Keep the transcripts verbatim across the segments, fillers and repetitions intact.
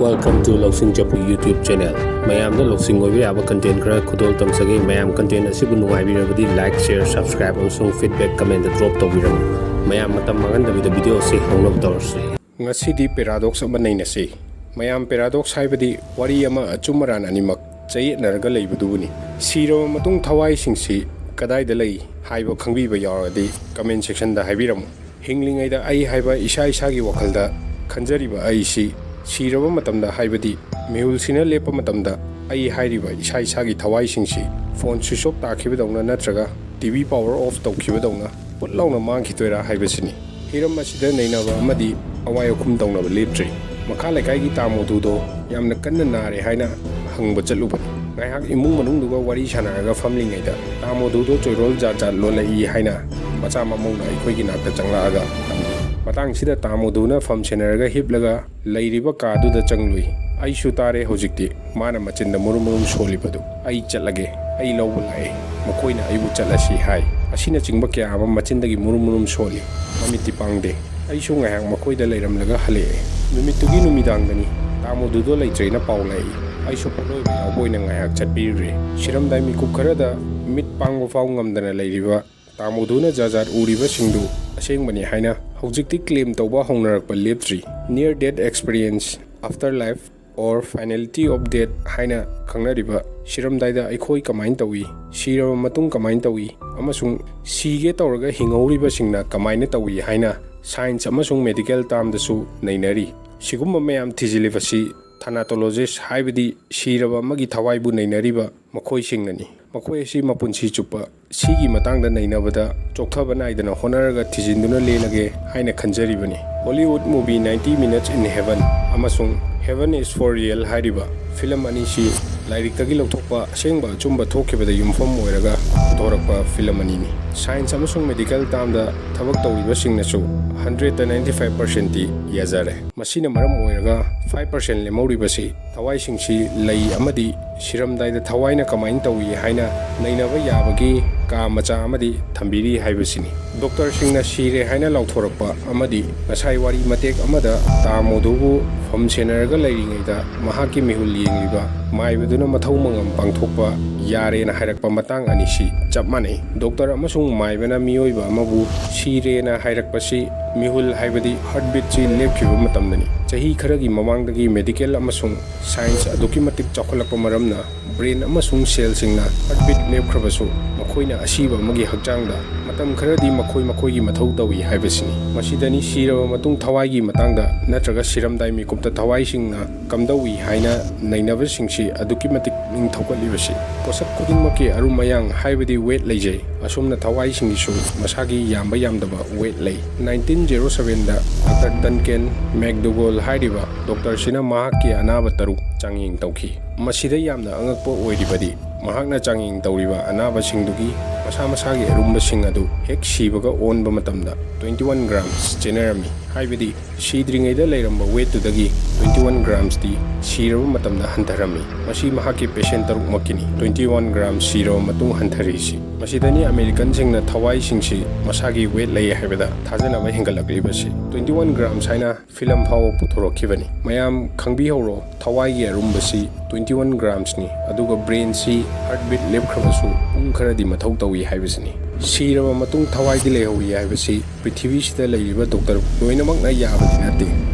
Welcome to ꯂꯧꯁꯤꯡ ꯆꯐꯨ YouTube channel. ꯃꯌꯥꯝꯗ ꯂꯧꯁꯤꯡ ꯑꯣꯏꯕ ꯌꯥꯕ content ꯈꯔ ꯈꯨꯗꯣꯜ ꯇꯝꯖꯒꯦ꯫ ꯃꯌꯥꯝ content ꯑꯁꯤꯕꯨ ꯅꯨꯡꯉꯥꯏꯕꯤꯔꯕꯗꯤ like, share, subscribe ꯑꯃꯁꯨꯡ feedback comment drop ꯇꯧꯕꯤꯔꯝꯃꯨ꯫ ꯃꯌꯥꯝ ꯃꯇꯝ ꯃꯥꯡꯍꯟꯗꯕꯤꯗ video ꯑꯁꯤ ꯍꯧꯅꯕ ꯇꯧꯔꯁꯤ꯫ ꯉꯁꯤꯗꯤ paradox ꯑꯃ ꯅꯩꯅꯁꯤ꯫ ꯃꯌꯥꯝ, paradox ꯍꯥꯏꯕꯗꯤ ꯋꯥꯔꯤ ꯑꯃ ꯑꯆꯨꯝ ꯑꯔꯥꯟ ꯑꯅꯤꯃꯛ ꯆꯌꯦꯠꯅꯔꯒ ꯂꯩꯕꯗꯨꯕꯨꯅꯤ꯫ ꯁꯤꯔꯕ ꯃꯇꯨꯡ ꯊꯋꯥꯏꯁꯤꯡꯁꯤ ꯀꯗꯥꯏꯗ ꯂꯩ ꯍꯥꯏꯕ ꯈꯪꯕꯤꯕ ꯌꯥꯎꯔꯒꯗꯤ comment section ꯗ ꯍꯥꯏꯕꯤꯔꯝꯃꯨ꯫ ꯍꯤꯡꯂꯤꯉꯩꯗ ꯑꯩ ꯍꯥꯏꯕ ꯏꯁꯥ ꯏꯁꯥꯒꯤ ꯋꯥꯈꯜꯗ ꯈꯟꯖꯔꯤꯕ ꯑꯩꯁꯤ ꯁꯤꯔꯕ ꯃꯇꯝꯗ, ꯍꯥꯏꯕꯗꯤ ꯃꯤꯍꯨꯜꯁꯤꯅ ꯂꯦꯞꯄ ꯃꯇꯝꯗ, ꯑꯩ ꯍꯥꯏꯔꯤꯕ ꯏꯁꯥ ꯏꯁꯥꯒꯤ ꯊꯋꯥꯏꯁꯤꯡꯁꯤ phone switch off ꯇꯥꯈꯤꯕꯗꯧꯅ ꯅꯠꯇ꯭ꯔꯒ T V power off ꯇꯧꯈꯤꯕꯗꯧꯅ ꯄꯨꯠ ꯂꯥꯎꯅ ꯃꯥꯡꯈꯤꯗꯣꯏꯔꯥ ꯍꯥꯏꯕꯁꯤꯅꯤ꯫ ꯍꯤꯔꯝ ꯑꯁꯤꯗ ꯅꯩꯅꯕ ꯑꯃꯗꯤ ꯑꯋꯥꯏ ꯑꯈꯨꯝ ꯇꯧꯅꯕ ꯂꯦꯞꯇ꯭ꯔꯤ꯫ ꯃꯈꯥ ꯂꯩꯀꯥꯏꯒꯤ ꯇꯥ ꯃꯣꯗꯨꯗꯣ ꯌꯥꯝꯅ ꯀꯟꯅ ꯅꯥꯔꯦ ꯍꯥꯏꯅ ꯍꯪꯕ ꯆꯠꯂꯨꯕꯅꯤ꯫ ꯉꯥꯏꯍꯥꯛ ꯏꯃꯨꯡ ꯃꯅꯨꯡꯗꯨꯒ ꯋꯥꯔꯤ ꯁꯥꯟꯅꯔꯒ ꯐꯝꯂꯤꯉꯩꯗ ꯇꯥ ꯃꯣꯗꯨꯗꯣ ꯆꯣꯏꯔꯣꯜ ꯖꯥꯠ ꯖꯥꯠ ꯂꯣꯜꯂꯛꯏ ꯍꯥꯏꯅ ꯃꯆꯥ ꯃꯃꯧꯅ ꯑꯩꯈꯣꯏꯒꯤ ꯅꯥꯛꯇ ꯆꯪꯂꯛꯑꯒ ꯍꯪꯉꯤ꯫ ꯃꯇꯥꯡꯁꯤꯗ ꯇꯥ ꯃꯣꯗꯨꯅ ꯐꯝ ꯁꯦꯟꯅꯔꯒ ꯍꯤꯞꯂꯒ ꯂꯩꯔꯤꯕ ꯀꯥꯗꯨꯗ ꯆꯪꯂꯨꯏ꯫ ꯑꯩꯁꯨ ꯇꯥꯔꯦ ꯍꯧꯖꯤꯛꯇꯤ ꯃꯥꯅ ꯃꯆꯤꯟꯗ ꯃꯨꯔꯨꯝ ꯃꯨꯔꯨꯝ ꯁꯣꯜꯂꯤꯕꯗꯨ꯫ "ꯑꯩ ꯆꯠꯂꯒꯦ, ꯑꯩ ꯂꯧꯕ ꯂꯥꯛꯑꯦ, ꯃꯈꯣꯏꯅ ꯑꯩꯕꯨ ꯆꯠꯂꯁꯤ ꯍꯥꯏ" ꯑꯁꯤꯅꯆꯤꯡꯕ ꯀꯌꯥ ꯑꯃ ꯃꯆꯤꯟꯗꯒꯤ ꯃꯨꯔꯨꯝ ꯃꯨꯔꯨꯝ ꯁꯣꯜꯂꯤ꯫ ꯃꯃꯤꯠꯇꯤ ꯄꯥꯡꯗꯦ꯫ ꯑꯩꯁꯨ ꯉꯥꯏꯍꯥꯛ ꯃꯈꯣꯏꯗ ꯂꯩꯔꯝꯂꯒ ꯍꯜꯂꯛꯑꯦ꯫ ꯅꯨꯃꯤꯠꯇꯨꯒꯤ ꯅꯨꯃꯤꯗꯥꯡꯗꯅꯤ ꯇꯥ ꯃꯣꯗꯨꯗꯣ ꯂꯩꯇ꯭ꯔꯦꯅ ꯄꯥꯎ ꯂꯥꯛꯏ꯫ ꯑꯩꯁꯨ ꯄꯣꯠꯂꯣꯏꯕ ꯌꯥꯎꯕ ꯑꯣꯏꯅ ꯉꯥꯏꯍꯥꯛ ꯆꯠꯄꯤꯔꯨꯔꯦ꯫ ꯁꯤꯔꯝꯗꯥꯏ ꯃꯤꯀꯨꯞ ꯈꯔꯗ ꯃꯤꯠ ꯄꯥꯡꯕ ꯐꯥꯎ ꯉꯝꯗꯅ ꯂꯩꯔꯤꯕ ꯇꯥ ꯃꯣꯗꯨꯅ ꯖꯥꯠ ꯖꯥꯠ ꯎꯔꯤꯕꯁꯤꯡꯗꯨ ꯑꯁꯦꯡꯕꯅꯤ ꯍꯥꯏꯅ ꯍꯧꯖꯤꯛꯇꯤ claim ꯇꯧꯕ ꯍꯧꯅꯔꯛꯄ ꯂꯦꯞꯇ꯭ꯔꯤ꯫ Near death experience, after life or finality of death ꯍꯥꯏꯅ ꯈꯪꯅꯔꯤꯕ ꯁꯤꯔꯝꯗꯥꯏꯗ ꯑꯩꯈꯣꯏ ꯀꯃꯥꯏꯅ ꯇꯧꯏ, ꯁꯤꯔꯕ ꯃꯇꯨꯡ ꯀꯃꯥꯏꯅ ꯇꯧꯏ, ꯑꯃꯁꯨꯡ ꯁꯤꯒꯦ ꯇꯧꯔꯒ ꯍꯤꯡꯍꯧꯔꯤꯕꯁꯤꯡꯅ ꯀꯃꯥꯏꯅ ꯇꯧꯏ ꯍꯥꯏꯅ science ꯑꯃꯁꯨꯡ medical term ꯗꯁꯨ ꯅꯩꯅꯔꯤ꯫ ꯁꯤꯒꯨꯝꯕ ꯃꯌꯥꯝ ꯊꯤꯖꯤꯜꯂꯤꯕꯁꯤ thanatologist, ꯍꯥꯏꯕꯗꯤ ꯁꯤꯔꯕ ꯑꯃꯒꯤ ꯊꯋꯥꯏꯕꯨ ꯅꯩꯅꯔꯤꯕ ꯃꯈꯣꯏꯁꯤꯡꯅꯅꯤ꯫ ꯃꯈꯣꯏ ꯑꯁꯤ ꯃꯄꯨꯟꯁꯤ ꯆꯨꯞꯄ ꯁꯤꯒꯤ ꯃꯇꯥꯡꯗ ꯅꯩꯅꯕꯗ ꯆꯣꯛꯊꯕ ꯅꯥꯏꯗꯅ ꯍꯣꯠꯅꯔꯒ ꯊꯤꯖꯤꯟꯗꯨꯅ ꯂꯦꯜꯂꯒꯦ ꯍꯥꯏꯅ ꯈꯟꯖꯔꯤꯕꯅꯤ꯫ Hollywood movie Ninety Minutes in Heaven ꯑꯃꯁꯨꯡ Heaven is for Real ꯍꯥꯏꯔꯤꯕ film ꯑꯅꯤꯁꯤ ꯂꯥꯏꯔꯤꯛꯇꯒꯤ ꯂꯧꯊꯣꯛꯄ ꯑꯁꯦꯡꯕ ꯑꯆꯨꯝꯕ ꯊꯣꯛꯈꯤꯕꯗ ꯌꯨꯝꯐꯝ ꯑꯣꯏꯔꯒ ꯄꯨꯊꯣꯔꯛꯄ film ꯑꯅꯤꯅꯤ꯫ Science ꯑꯃꯁꯨꯡ medical term ꯗ ꯊꯕꯛ ꯇꯧꯔꯤꯕꯁꯤꯡꯅꯁꯨ hundred ꯇ ninety five percent ꯇꯤ ꯌꯥꯖꯔꯦ꯫ ꯃꯁꯤꯅ ꯃꯔꯝ ꯑꯣꯏꯔꯒ five percent ꯂꯦꯝꯍꯧꯔꯤꯕꯁꯤ ꯊꯋꯥꯏꯁꯤꯡꯁꯤ ꯂꯩ ꯑꯃꯗꯤ ꯁꯤꯔꯝꯗꯥꯏꯗ ꯊꯋꯥꯏꯅ ꯀꯃꯥꯏꯅ ꯇꯧꯏ ꯍꯥꯏꯅ ꯅꯩꯅꯕ ꯌꯥꯕꯒꯤ ꯀꯥ ꯃꯆꯥ ꯑꯃꯗꯤ ꯊꯝꯕꯤꯔꯤ ꯍꯥꯏꯕꯁꯤꯅꯤ꯫ ꯗꯣꯛꯇꯔꯁꯤꯡꯅ ꯁꯤꯔꯦ ꯍꯥꯏꯅ ꯂꯥꯎꯊꯣꯔꯛꯄ ꯑꯃꯗꯤ ꯉꯁꯥꯏ ꯋꯥꯔꯤ ꯃꯇꯦꯛ ꯑꯃꯗ ꯇꯥ ꯃꯣꯙꯨꯕꯨ ꯐꯝ ꯁꯦꯟꯅꯔꯒ ꯂꯩꯔꯤꯉꯩꯗ ꯃꯍꯥꯛꯀꯤ ꯃꯤꯍꯨꯜ ꯌꯦꯡꯂꯤꯕ ꯃꯥꯏꯕꯗꯨꯅ ꯃꯊꯧ ꯃꯉꯝ ꯄꯥꯡꯊꯣꯛꯄ ꯌꯥꯔꯦꯅ ꯍꯥꯏꯔꯛꯄ ꯃꯇꯥꯡ ꯑꯅꯤꯁꯤ ꯆꯞ ꯃꯥꯟꯅꯩ꯫ ꯗꯣꯛꯇꯔ ꯑꯃꯁꯨꯡ ꯃꯥꯏꯕꯅ ꯃꯤꯑꯣꯏꯕ ꯑꯃꯕꯨ ꯁꯤꯔꯦꯅ ꯍꯥꯏꯔꯛꯄꯁꯤ ꯃꯤꯍꯨꯜ ꯍꯥꯏꯕꯗꯤ heartbeatꯁꯤ ꯂꯦꯞꯈꯤꯕ ꯃꯇꯝꯗꯅꯤ꯫ ꯆꯍꯤ ꯈꯔꯒꯤ ꯃꯃꯥꯡꯗꯒꯤ medical ꯑꯃꯁꯨꯡ science ꯑꯗꯨꯛꯀꯤ ꯃꯇꯤꯛ ꯆꯥꯎꯈꯠꯂꯛꯄ ꯃꯔꯝꯅ brain ꯑꯃꯁꯨꯡ cellꯁꯤꯡꯅ heartbeat ꯂꯦꯞꯈ꯭ꯔꯕꯁꯨ ꯃꯈꯣꯏꯅ ꯑꯁꯤꯕ ꯑꯃꯒꯤ ꯍꯛꯆꯥꯡꯗ ꯃꯇꯝ ꯈꯔꯗꯤ ꯃꯈꯣꯏ ꯃꯈꯣꯏꯒꯤ ꯃꯊꯧ ꯇꯧꯏ ꯍꯥꯏꯕꯁꯤꯅꯤ꯫ ꯃꯁꯤꯗꯅꯤ ꯁꯤꯔꯕ ꯃꯇꯨꯡ ꯊꯋꯥꯏꯒꯤ ꯃꯇꯥꯡꯗ ꯅꯠꯇ꯭ꯔꯒ ꯁꯤꯔꯝꯗꯥꯏ ꯃꯤꯀꯨꯞꯇ ꯊꯋꯥꯏꯁꯤꯡꯅ ꯀꯝꯗꯧꯏ ꯍꯥꯏꯅ ꯅꯩꯅꯕꯁꯤꯡꯁꯤ ꯑꯗꯨꯛꯀꯤ ꯃꯇꯤꯛ ꯄꯨꯛꯅꯤꯡ ꯊꯧꯒꯠꯂꯤꯕꯁꯤ꯫ ꯄꯣꯠꯁꯛ ꯈꯨꯗꯤꯡꯃꯛꯀꯤ ꯑꯔꯨꯝ ꯑꯌꯥꯡ ꯍꯥꯏꯕꯗꯤ weight ꯂꯩꯖꯩ꯫ ꯑꯁꯨꯝꯅ ꯊꯋꯥꯏꯁꯤꯡꯒꯤꯁꯨ ꯃꯁꯥꯒꯤ ꯌꯥꯝꯕ ꯌꯥꯝꯗꯕ weight ꯂꯩ꯫ Nineteen zero sevenꯗ Doctor Duncan McDougall ꯍꯥꯏꯔꯤꯕ ꯗꯣꯛꯇꯔꯁꯤꯅ ꯃꯍꯥꯛꯀꯤ ꯑꯅꯥꯕ ꯇꯔꯨꯛ ꯆꯥꯡꯌꯦꯡ ꯇꯧꯈꯤ꯫ ꯃꯁꯤꯗ ꯌꯥꯝꯅ ꯑꯉꯛꯄ ꯑꯣꯏꯔꯤꯕꯗꯤ ꯃꯍꯥꯛꯅ ꯆꯥꯡꯌꯦꯡ ꯇꯧꯔꯤꯕ ꯑꯅꯥꯕꯁꯤꯡꯗꯨꯒꯤ ꯃꯁꯥ ꯃꯁꯥꯒꯤ ꯑꯔꯨꯝꯕꯁꯤꯡ ꯑꯗꯨ ꯍꯦꯛ ꯁꯤꯕꯒ ꯑꯣꯟꯕ ꯃꯇꯝꯗ twenty one grams ꯆꯦꯟꯅꯔꯝꯃꯤ꯫ ꯍꯥꯏꯕꯗꯤ ꯁꯤꯗ꯭ꯔꯤꯉꯩꯗ ꯂꯩꯔꯝꯕ weightꯇꯨꯗꯒꯤ twenty one gramsꯇꯤ ꯁꯤꯔꯕ ꯃꯇꯝꯗ ꯍꯟꯊꯔꯝꯃꯤ꯫ ꯃꯁꯤ ꯃꯍꯥꯛꯀꯤ patient ꯇꯔꯨꯛꯃꯛꯀꯤꯅꯤ twenty one grams ꯁꯤꯔꯕ ꯃꯇꯨꯡ ꯍꯟꯊꯔꯤꯁꯤ꯫ ꯃꯁꯤꯗꯅꯤ Americanꯁꯤꯡꯅ ꯊꯋꯥꯏꯁꯤꯡꯁꯤ ꯃꯁꯥꯒꯤ weight ꯂꯩ ꯍꯥꯏꯕꯗ ꯊꯥꯖꯅꯕ ꯍꯦꯟꯒꯠꯂꯛꯂꯤꯕꯁꯤ꯫ Twenty one grams ꯍꯥꯏꯅ film ꯐꯥꯎꯕ ꯄꯨꯊꯣꯔꯛꯈꯤꯕꯅꯤ꯫ ꯃꯌꯥꯝ ꯈꯪꯕꯤꯍꯧꯔꯣ, ꯊꯋꯥꯏꯒꯤ ꯑꯔꯨꯝꯕꯁꯤ twenty one gramsꯅꯤ, ꯑꯗꯨꯒ brainꯁꯤ heartbeat ꯂꯦꯞꯈ꯭ꯔꯕꯁꯨ ꯄꯨꯡ ꯈꯔꯗꯤ ꯃꯊꯧ ꯇꯧꯏ ꯍꯥꯏꯕꯁꯤꯅꯤ꯫ ꯁꯤꯔꯕ ꯃꯇꯨꯡ ꯊꯋꯥꯏꯗꯤ ꯂꯩꯍꯧꯏ ꯍꯥꯏꯕꯁꯤ ꯄ꯭ꯔꯤꯊꯤꯕꯤꯁꯤꯗ ꯂꯩꯔꯤꯕ ꯗꯣꯛꯇꯔ ꯂꯣꯏꯅꯃꯛꯅ ꯌꯥꯕꯗꯤ ꯅꯠꯇꯦ꯫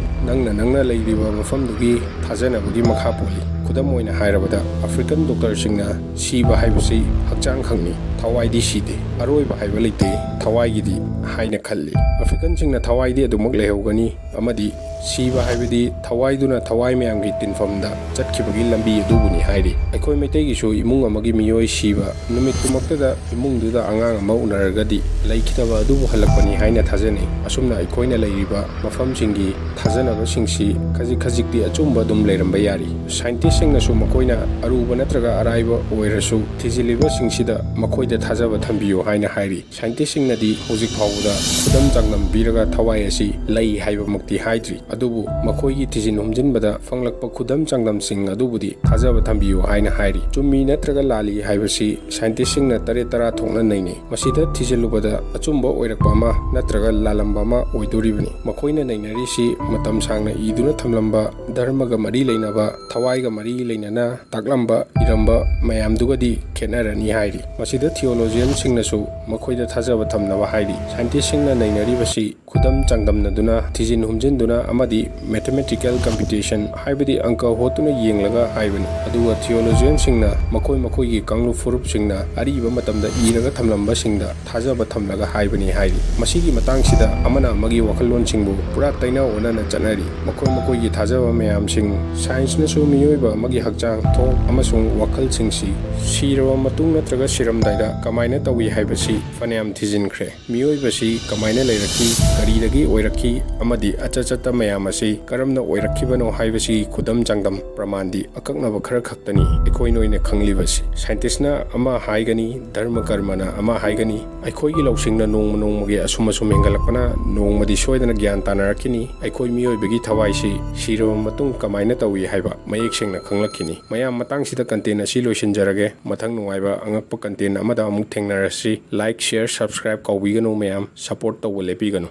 ꯅꯪꯅ ꯅꯪꯅ ꯂꯩꯔꯤꯕ ꯃꯐꯝꯗꯨꯒꯤ ꯊꯥꯖꯅꯕꯒꯤ ꯃꯈꯥ ꯄꯣꯜꯂꯤ꯫ ꯈꯨꯗꯝ ꯑꯣꯏꯅ ꯍꯥꯏꯔꯕꯗ, African ꯗꯣꯛꯇꯔꯁꯤꯡꯅ ꯁꯤꯕ ꯍꯥꯏꯕꯁꯤ ꯍꯛꯆꯥꯡ ꯈꯛꯅꯤ, ꯊꯋꯥꯏꯗꯤ ꯁꯤꯗꯦ, ꯑꯔꯣꯏꯕ ꯍꯥꯏꯕ ꯂꯩꯇꯦ ꯊꯋꯥꯏꯒꯤꯗꯤ ꯍꯥꯏꯅ ꯈꯜꯂꯤ꯫ Africanꯁꯤꯡꯅ ꯊꯋꯥꯏꯗꯤ ꯑꯗꯨꯃꯛ ꯂꯩꯍꯧꯒꯅꯤ ꯑꯃꯗꯤ ꯁꯤꯕ ꯍꯥꯏꯕꯗꯤ ꯊꯋꯥꯏꯗꯨꯅ ꯊꯋꯥꯏ ꯃꯌꯥꯝꯒꯤ ꯇꯤꯟꯐꯝꯗ ꯆꯠꯈꯤꯕꯒꯤ ꯂꯝꯕꯤ ꯑꯗꯨꯕꯨꯅꯤ ꯍꯥꯏꯔꯤ꯫ ꯑꯩꯈꯣꯏ ꯃꯩꯇꯩꯒꯤꯁꯨ ꯏꯃꯨꯡ ꯑꯃꯒꯤ ꯃꯤꯑꯣꯏ ꯁꯤꯕ ꯅꯨꯃꯤꯠꯇꯨꯃꯛꯇꯗ ꯏꯃꯨꯡꯗꯨꯗ ꯑꯉꯥꯡ ꯑꯃ ꯎꯅꯔꯒꯗꯤ ꯂꯩꯈꯤꯗꯕ ꯑꯗꯨꯕꯨ ꯍꯜꯂꯛꯄꯅꯤ ꯍꯥꯏꯅ ꯊꯥꯖꯅꯩ꯫ ꯑꯁꯨꯝꯅ ꯑꯩꯈꯣꯏꯅ ꯂꯩꯔꯤꯕ ꯃꯐꯝꯁꯤꯡꯒꯤ ꯊꯥꯖꯅꯕꯁꯤꯡꯁꯤ ꯈꯖꯤꯛ ꯈꯖꯤꯛꯇꯤ ꯑꯆꯨꯝꯕ ꯑꯗꯨꯝ ꯂꯩꯔꯝꯕ ꯌꯥꯔꯤ꯫ Scientistꯁꯤꯡꯅꯁꯨ ꯃꯈꯣꯏꯅ ꯑꯔꯨꯕ ꯅꯠꯇ꯭ꯔꯒ ꯑꯔꯥꯏꯕ ꯑꯣꯏꯔꯁꯨ ꯊꯤꯖꯤꯜꯂꯤꯕꯁꯤꯡꯁꯤꯗ ꯃꯈꯣꯏꯗ ꯊꯥꯖꯕ ꯊꯝꯕꯤꯌꯨ ꯍꯥꯏꯅ ꯍꯥꯏꯔꯤ꯫ ꯁꯥꯏꯟꯇꯤꯁꯁꯤꯡꯅꯗꯤ ꯍꯧꯖꯤꯛ ꯐꯥꯎꯕꯗ ꯈꯨꯗꯝ ꯆꯥꯡꯗꯝ ꯄꯤꯔꯒ ꯊꯋꯥꯏ ꯑꯁꯤ ꯂꯩ ꯍꯥꯏꯕꯃꯛꯇꯤ ꯍꯥꯏꯗ꯭ꯔꯤ, ꯑꯗꯨꯕꯨ ꯃꯈꯣꯏꯒꯤ ꯊꯤꯖꯤꯟ ꯍꯨꯝꯖꯤꯟꯕꯗ ꯐꯪꯂꯛꯄ ꯈꯨꯗꯝ ꯆꯥꯡꯗꯝꯁꯤꯡ ꯑꯗꯨꯕꯨꯗꯤ ꯊꯥꯖꯕ ꯊꯝꯕꯤꯌꯨ ꯍꯥꯏꯅ ꯍꯥꯏꯔꯤ꯫ ꯆꯨꯝꯃꯤ ꯅꯠꯇ꯭ꯔꯒ ꯂꯥꯜꯂꯤ ꯍꯥꯏꯕꯁꯤ ꯁꯥꯏꯟꯇꯤꯁꯁꯤꯡꯅ ꯇꯔꯦꯠ ꯇꯔꯥ ꯊꯣꯛꯅ ꯅꯩꯅꯩ꯫ ꯃꯁꯤꯗ ꯊꯤꯖꯤꯜꯂꯨꯕꯗ ꯑꯆꯨꯝꯕ ꯑꯣꯏꯔꯛꯄ ꯑꯃ ꯅꯠꯇ꯭ꯔꯒ ꯂꯥꯜꯂꯝꯕ ꯑꯃ ꯑꯣꯏꯗꯣꯔꯤꯕꯅꯤ꯫ ꯃꯈꯣꯏꯅ ꯅꯩꯅꯔꯤꯁꯤ ꯃꯇꯝ ꯁꯥꯡꯅ ꯏꯗꯨꯅ ꯊꯝꯂꯝꯕ, ꯙꯔꯃꯒ ꯃꯔꯤ ꯂꯩꯅꯕ, ꯊꯋꯥꯏꯒ ꯃꯔꯤ ꯂꯩꯅꯅ ꯇꯥꯛꯂꯝꯕ, ꯏꯔꯝꯕ ꯃꯌꯥꯝꯗꯨꯒꯗꯤ ꯈꯦꯠꯅꯔꯅꯤ ꯍꯥꯏꯔꯤ꯫ ꯃꯁꯤꯗ ꯊꯤꯑꯣꯂꯣꯖꯤꯌꯟꯁꯤꯡꯅꯁꯨ ꯃꯈꯣꯏꯗ ꯊꯥꯖꯕ ꯊꯝꯅꯕ ꯍꯥꯏꯔꯤ꯫ ꯁꯥꯏꯟꯇꯤꯁꯁꯤꯡꯅ ꯅꯩꯅꯔꯤꯕꯁꯤ ꯈꯨꯗꯝ ꯆꯥꯡꯗꯝꯅꯗꯨꯅ, ꯊꯤꯖꯤꯟ ꯍꯨꯝꯖꯤꯟꯗꯨꯅ ꯑꯃꯗꯤ mathematical computation, ꯍꯥꯏꯕꯗꯤ ꯑꯪꯀ ꯍꯣꯠꯇꯨꯅ ꯌꯦꯡꯂꯒ ꯍꯥꯏꯕꯅꯤ꯫ ꯑꯗꯨꯒ ꯊꯤꯑꯣꯂꯣꯖꯤꯌꯟꯁꯤꯡꯅ ꯃꯈꯣꯏ ꯃꯈꯣꯏꯒꯤ ꯀꯥꯡꯂꯨꯞ ꯐꯨꯔꯨꯞꯁꯤꯡꯅ ꯑꯔꯤꯕ ꯃꯇꯝꯗ ꯏꯔꯒ ꯊꯝꯂꯝꯕꯁꯤꯡꯗ ꯊꯥꯖꯕ ꯊꯝꯂꯒ ꯍꯥꯏꯕꯅꯤ ꯍꯥꯏꯔꯤ꯫ ꯃꯁꯤꯒꯤ ꯃꯇꯥꯡꯁꯤꯗ ꯑꯃꯅ ꯑꯃꯒꯤ ꯋꯥꯈꯜꯂꯣꯟꯁꯤꯡꯕꯨ ꯄꯨꯔꯥ ꯇꯩꯅ ꯑꯣꯟꯅꯅ ꯆꯠꯅꯔꯤ꯫ ꯃꯈꯣꯏ ꯃꯈꯣꯏꯒꯤ ꯊꯥꯖꯕ ꯃꯌꯥꯝꯁꯤꯡ, ꯁꯥꯏꯟꯁꯅꯁꯨ ꯃꯤꯑꯣꯏꯕ ꯑꯃꯒꯤ ꯍꯛꯆꯥꯡ, ꯊꯣꯛ ꯑꯃꯁꯨꯡ ꯋꯥꯈꯜꯁꯤꯡꯁꯤ ꯁꯤꯔꯕ ꯃꯇꯨꯡ ꯅꯠꯇ꯭ꯔꯒ ꯁꯤꯔꯝꯗꯥꯏꯗ ꯀꯃꯥꯏꯅ ꯇꯧꯏ ꯍꯥꯏꯕꯁꯤ ꯐꯅꯌꯥꯝ ꯊꯤꯖꯤꯟꯈ꯭ꯔꯦ꯫ ꯃꯤꯑꯣꯏꯕꯁꯤ ꯀꯃꯥꯏꯅ ꯂꯩꯔꯛꯈꯤ, ꯀꯔꯤꯗꯒꯤ ꯑꯣꯏꯔꯛꯈꯤ, ꯑꯃꯗꯤ ꯑꯆꯠ ꯆꯠꯇ ꯃꯌꯥꯝ ꯑꯁꯤ ꯀꯔꯝꯅ ꯑꯣꯏꯔꯛꯈꯤꯕꯅꯣ ꯍꯥꯏꯕꯁꯤ ꯈꯨꯗꯝ ꯆꯥꯡꯗꯝ ꯄ꯭ꯔꯃꯥꯟꯗꯤ ꯑꯀꯛꯅꯕ ꯈꯔ ꯈꯛꯇꯅꯤ ꯑꯩꯈꯣꯏꯅ ꯑꯣꯏꯅ ꯈꯪꯂꯤꯕꯁꯤ꯫ ꯁꯥꯏꯟꯇꯤꯁꯅ ꯑꯃ ꯍꯥꯏꯒꯅꯤ, ꯙꯔꯃ ꯀꯔꯃꯅ ꯑꯃ ꯍꯥꯏꯒꯅꯤ꯫ ꯑꯩꯈꯣꯏꯒꯤ ꯂꯧꯁꯤꯡꯅ ꯅꯣꯡꯃ ꯅꯣꯡꯃꯒꯤ ꯑꯁꯨꯝ ꯑꯁꯨꯝ ꯍꯦꯟꯒꯠꯂꯛꯄꯅ ꯅꯣꯡꯃꯗꯤ ꯁꯣꯏꯗꯅ ꯒ꯭ꯌꯥꯟ ꯇꯥꯅꯔꯛꯈꯤꯅꯤ꯫ ꯑꯩꯈꯣꯏ ꯃꯤꯑꯣꯏꯕꯒꯤ ꯊꯋꯥꯏꯁꯤ ꯁꯤꯔꯕ ꯃꯇꯨꯡ ꯀꯃꯥꯏꯅ ꯇꯧꯏ ꯍꯥꯏꯕ ꯃꯌꯦꯛ ꯁꯦꯡꯅ ꯈꯪꯂꯛꯈꯤꯅꯤ꯫ ꯃꯌꯥꯝ, ꯃꯇꯥꯡꯁꯤꯗ content ꯑꯁꯤ ꯂꯣꯏꯁꯤꯟꯖꯔꯒꯦ꯫ ꯃꯊꯪ ꯅꯨꯡꯉꯥꯏꯕ ꯑꯉꯛꯄ content ꯑꯃꯗ ꯑꯃꯨꯛ ꯊꯦꯡꯅꯔꯁꯤ꯫ Like, share, subscribe ꯀꯥꯎꯕꯤꯒꯅꯨ ꯃꯌꯥꯝ, support ꯇꯧꯕ ꯂꯦꯞꯄꯤꯒꯅꯨ꯫